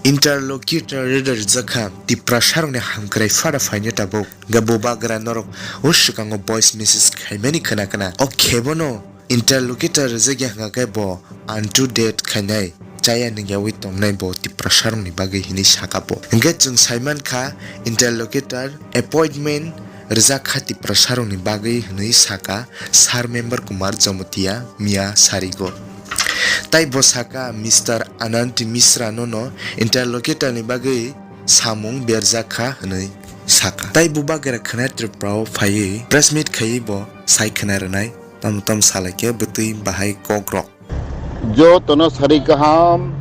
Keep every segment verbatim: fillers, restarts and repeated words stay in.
Interlocutor rwda rwjak kha Tiprasarokni hamkrai phara phaino tabuk. Hwnkhe bubagra norok o swkango voice message khaimani khna khna. O khebono interlocutor rwjak ya hwnkha khe bo unto death khainai, chaya nungyawi tongnai bo Tiprasarokni bagwi hinwi saka bo. Hwnkhe chwng saimankha interlocutor appointment rwjak kha Tiprasarokni bagwi hinwi saka Sir Member Kumar Jamatia miya sarigo. Tai bo saka Mister Ananti Misra nono interlocutor ni bagwi samung berjak kha hinwi saka. Tai bubagra khna Tripura o phaiwi press meet khaiwi bo sai khna rwnai, tamo tamo salai khe bwtwi bahai kok rok. Jotono sari kaham,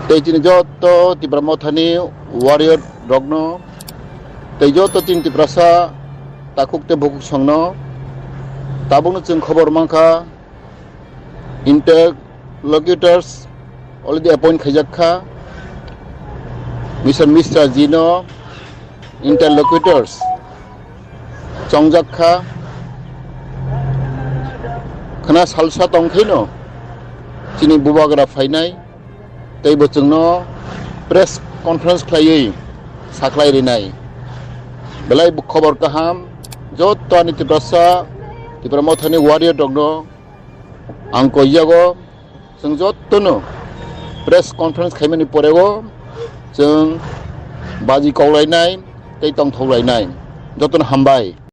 tei chini joto Tipra Mothani warrior rokno, tei joto chini Tiprasa takhuk tei bukhuk songno, tabukno chwng khobor mankha, interlocutors already appoint khaijak kha, Mister Misra jino interlocutors chongjak kha, khna salsa tongkhaino chini bubagra phainai, tei bo chwngno press conference khlaiwi sakhlai rinai. Belai bo khobor kaham, joto ani Tiprasa, Tipra Mothani warrior rokno ang koijago, chwng jotono press conference khaimani porego chwng baji koklainai tei tongthoklainai. Jotono hambai.